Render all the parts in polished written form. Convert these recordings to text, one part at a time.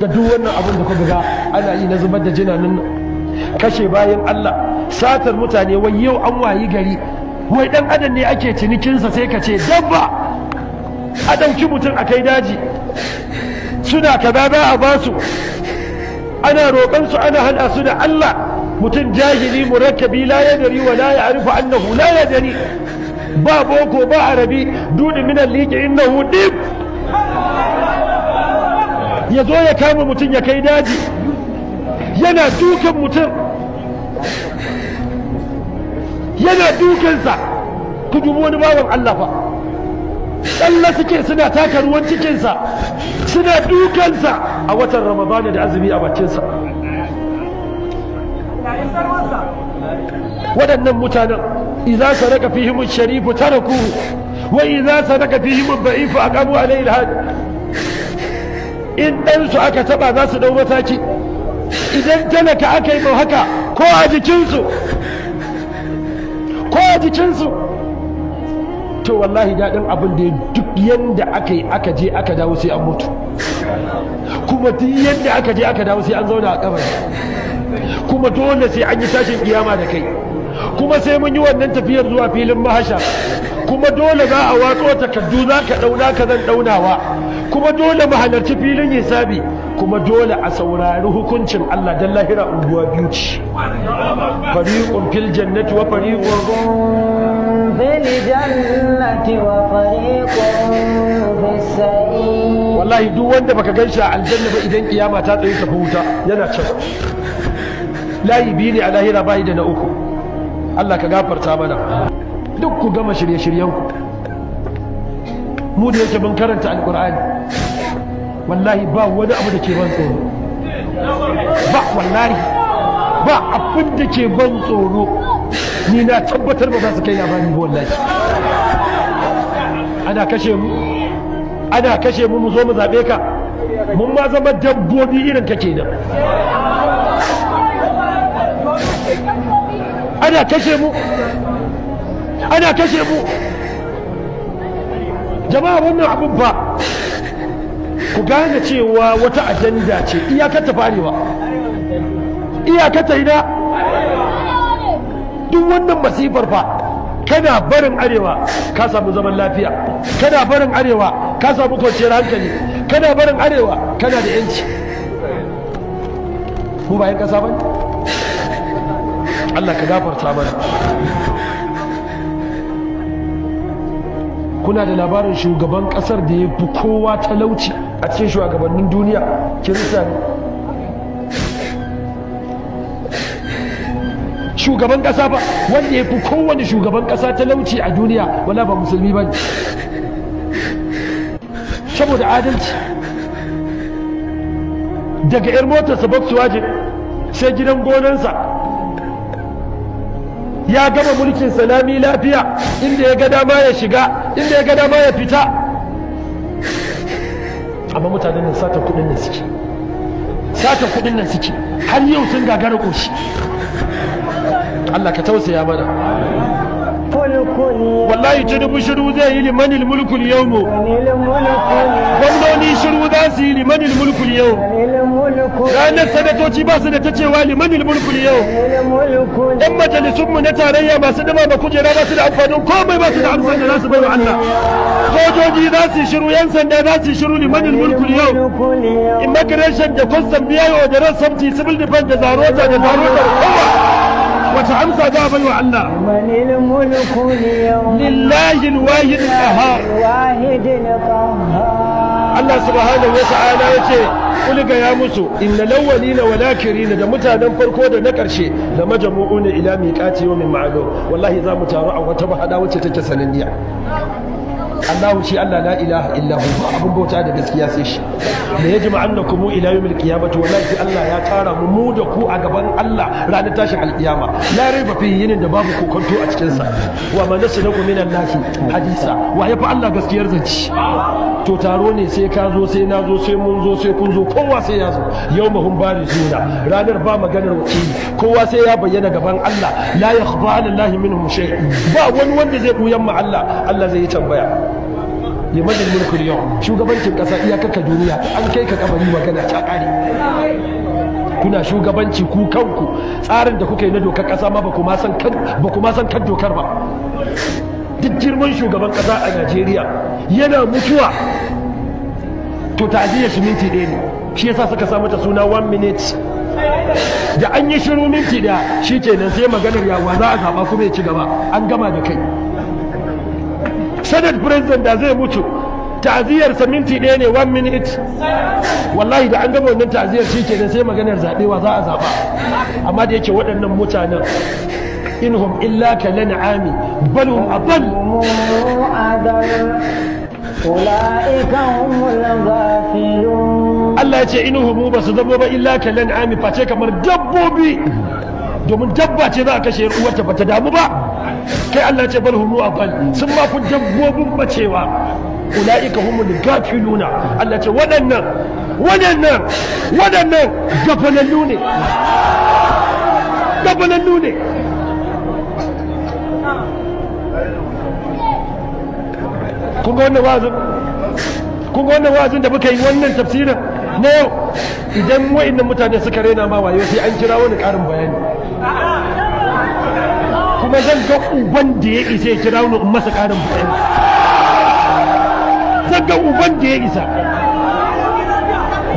Ga duk wannan abin da kuka ga ana yi na zubar da jinanin nan, kashe bayan Allah, satar mutane, wai yau an wayi gari wai dan adam ne ake cinikinsa, sai ka ce dabba. A ɗauki mutum a kai daji, suna kaza za a basu, ana roƙonsu, ana hada su da Allah. Mutum jahili murakkabi, لا يدري ولا يعرف أنه لا يدري, ba boko ba arabi, dudi من الليق إنه dib, ya zo ya kama mutum ya kai daji, yana dukan mutum, yana dukansa. Ku dubi wani bawan Allah fa, tsalle suke suna taka ruwan cikinsa, suna dukansa a watan Ramadana da azumi a bakinsa. Waɗannan mutanen, إذا سرق فيهم الشريف تركوه وإذا سرق فيهم الضعيف أقاموا عليه الحد. In ɗansu aka taɓa, za su ɗau mataki. Idan talaka aka yi haka, ko a jikinsu, ko a jikinsu. To wallahi, daɗin abin da duk yanda aka yi aka je aka dawo, sai an mutu. Kuma duk yanda aka je aka dawo, sai an zauna a kabari. Kuma dole sai an yi tashin kiyama da kai. Kuma sai mun yi wannan tafiyar zuwa filin mahashar. Kuma dole za a watso takardu, za ka ɗauna ka zan ɗaunawa. Kuma dole mu halarci filin hisabi. Kuma dole a saurari hukuncin Allah, don lahira unguwa biyu ce: فريق في الجنة وفريق في الجنة وفريق في السعير. Wallahi duk wanda baka gan shi a aljanna ba, idan kiyama ta tsaye, tafi wuta, yana can. Layi biyu ne a lahira, bayi da na uku. Allah ka gafarta mana. Duk ku gama shirye-shiryenku, mu da yake mun karanta Alkur'ani, wallahi ba wani abu da ke ban tsoro. Ba, wallahi ba abin da ke ban tsoro. Ni na tabbatar ba za su kai labari ba. Wallahi ana kashe mu, ana kashe mu, mu zo mu zaɓe ka, mun ma zama dabbobi irin ka kenan. Ana kashe mu, ana kashe mu. Jama'a, wannan abun ba ku gane cewa wata ajanda ce, iyakar ta farewa, iyakar ta ina. Duk wannan masifar fa, kana barin arewa ka samu zaman lafiya, kana barin arewa ka samu kwanciyar hankali, kana barin arewa kana da yanci. Mu bayan kasa ba. Allah ka gafarta mana. Kuna da labarin shugaban kasar da ya fi kowa talauci a cikin shugabannin duniya Kirista ne? Shugaban kasa ba, wanda ya fi kowane shugaban kasa talauci a duniya, wala ba musulmi ba ne. Saboda adalci, daga 'yar motarsa Volkswagen sai gidan gonansa, ya gama mulkin salami lafiya, inda ya ga dama ya shiga, inda ya ga dama ya fita. Amma mutanen nan sata kudin nan suke, sata kudin nan suke, har yau sun gagara koshi. Allah ka tausaya mana. Wallahi Tinubu shiru zai yi, لمن الملك اليوم. Gwamnoni shiru za su yi, لمن الملك اليوم. Ranar sanatoci ba su da ta cewa, لمن الملك اليوم. Ɗan majalisunmu na tarayya masu dumama kujera ba su da amfanin komai, ba su da amsar da za su bai wa Allah. Sojoji za su yi shiru, yan sanda za su yi shiru, لمن الملك اليوم. Immigration da custom, BIO da road safety, civil defense da zarota da zarota, kowa wata amsa za a bai wa Allah? من الملك اليوم؟ لله الواحد القهار. الواحد القهار. Allah subhanahu wa ta'ala ya ce, قل, ga ya musu, إن الأولين والآخرين, da mutanen farko da na ƙarshe, لمجموعون إلى ميقات يوم معلوم. Wallahi za mu taru a wata mahada wacce take sananniya. Allah shi Allah, لا إله إلا هو, ba abin bauta da gaskiya sai shi. ليجمعنكم إلى يوم القيامة, wallahi sai Allah ya tara mu, mu da ku, a gaban Allah ranar tashin alkiyama. لا ريب فيه, yinin da babu kokonto a cikin sa. ومن أصدق من الله حديثا, wa yafi Allah gaskiyar zance? To taro ne, sai ka zo, sai na zo, sai mun zo, sai kun zo, kowa sai ya zo. يوم هم بارزون, ranar ba maganar wakili, kowa sai ya bayyana gaban Allah. لا يخفى على الله منهم شيء, ba wani wanda zai buyan ma Allah. Allah zai yi tambaya. Liman mulku yau, shugabancin kasa iyakaka duniya, an kai ka kabari magana ta kare. Kuna shugabanci ku kanku, tsarin da kuka yi na dokar kasa ma ba kuma san kan ba kuma san kan dokar ba. Duk girman shugaban kasa a Najeriya, yana mutuwa to ta'aziyar shi minti 1 ne. Shi yasa suka sa mata suna one minute. Da an yi shiru minti 1, shi kenan, sai maganar yawa za a zaɓa kuma ya ci gaba, an gama da kai. Senate president da zai mutu, ta'aziyarsa minti 1 ne, one minute. Wallahi da an gama wannan ta'aziyar, shi kenan, sai maganar zaɓewa za a zaɓa. Amma da yake waɗannan mutanen إن هم إلا كالأنعام بل هم أضل. هم أضل أولئك هم الغافلون. Allah ya ce إن هم ba su zama ba إلا كالأنعام face kamar dabbobi, domin dabba ce za a kashe uwarta bata damu ba. Kai, Allah ya ce بل هم أضل, sun ma fi dabbobin bacewa. أولئك هم الغافلون. Allah ya ce waɗannan gafalallu ne, gafalallu ne. Kun ga wannan wa'azin da muka yi, wannan tafsirin na yau, idan wa'annan mutane suka rena ma wayo, sai an kira wani ƙarin bayani. Kuma zan ga uban da ya isa ya kira wani in masa ƙarin bayani. Zan ga uban da ya isa.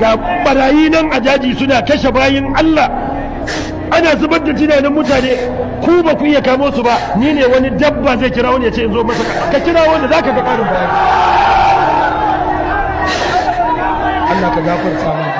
Ga barayi nan a daji suna kashe bayin Allah, ana zubar da jinanen mutane, ku ba ku iya kamo su ba. Ni ne wani dabba zai kira wani ya ce in zo masa? Ka kira wanda za ka ga ƙarin bayani. Allah ka gafarta mana.